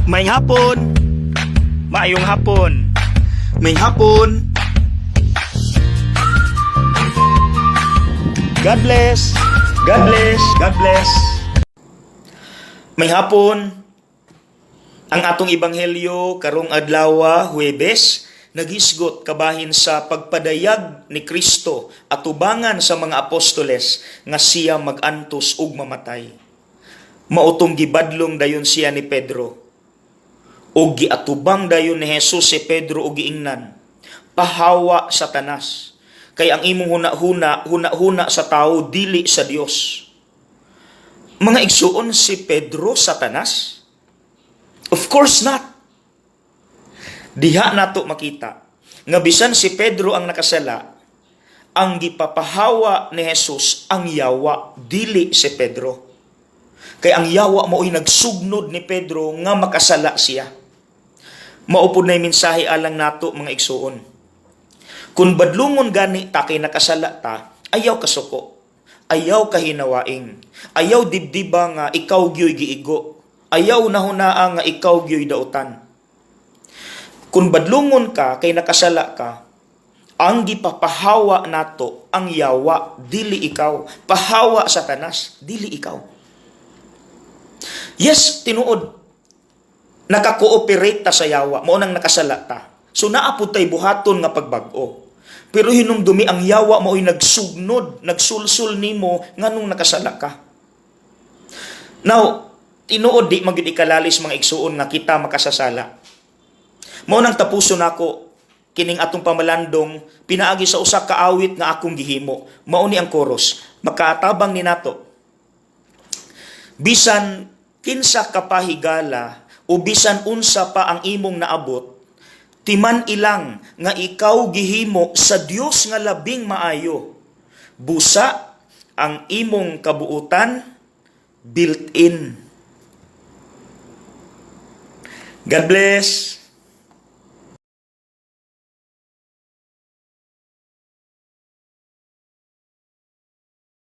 Maayong hapon. Maayong hapon. Maayong hapon. God bless. God bless. God bless. Maayong hapon. Ang atong ebanghelyo karong adlaw, Huwebes, naghisgot kabahin sa pagpadayag ni Kristo atubangan sa mga apostoles nga siya magantos ug mamatay. Mao tong gibadlong dayon siya ni Pedro. Ug giatubang dayon ni Jesus si Pedro ug giingnan, "Pahawa, Satanas, kay ang imong huna-huna, huna-huna sa tao, dili sa Dios." Mga igsuon, si Pedro Satanas? Of course not. Diha nato makita nga bisan si Pedro ang nakasala, ang gipapahawa ni Jesus ang yawa, dili si Pedro. Kay ang yawa mao'y nagsugnod ni Pedro nga makasala siya. Mao pud na'y mensahe alang nato, mga igsuon. Kung badlungon gani ta kay nakasala ta, ayaw kasuko. Ayaw kahinawaing. Ayaw dibdiba nga ikaw gyoy giigo. Ayaw nahunaa nga ikaw gyoy dautan. Kung badlungon ka kay nakasala ka, ang gipapahawa nato ang yawa, dili ikaw. Pahawa, Satanas, dili ikaw. Yes, tinuod. Naka-cooperate ta sa yawa, mao nang nakasala ta. So naa pud tay buhaton nga pagbag-o. Pero hinumdumi, ang yawa mao'y nagsugnod, nagsulsul nimo nganong nakasala ka. Now, tinuod, di man gyud ikalalis, mga igsuon, nga kita makasasala. Mao nang tapuson nako kining atong pamalandong pinaagi sa usa ka awit nga akong gihimo. Mao ni ang chorus. Makatabang ni nato. Bisan kinsa ka pa higala o bisan unsa pa ang imong naabot, timan ilang nga ikaw gihimo sa Dios nga labing maayo. Busa ang imong kabuutan built-in. God bless.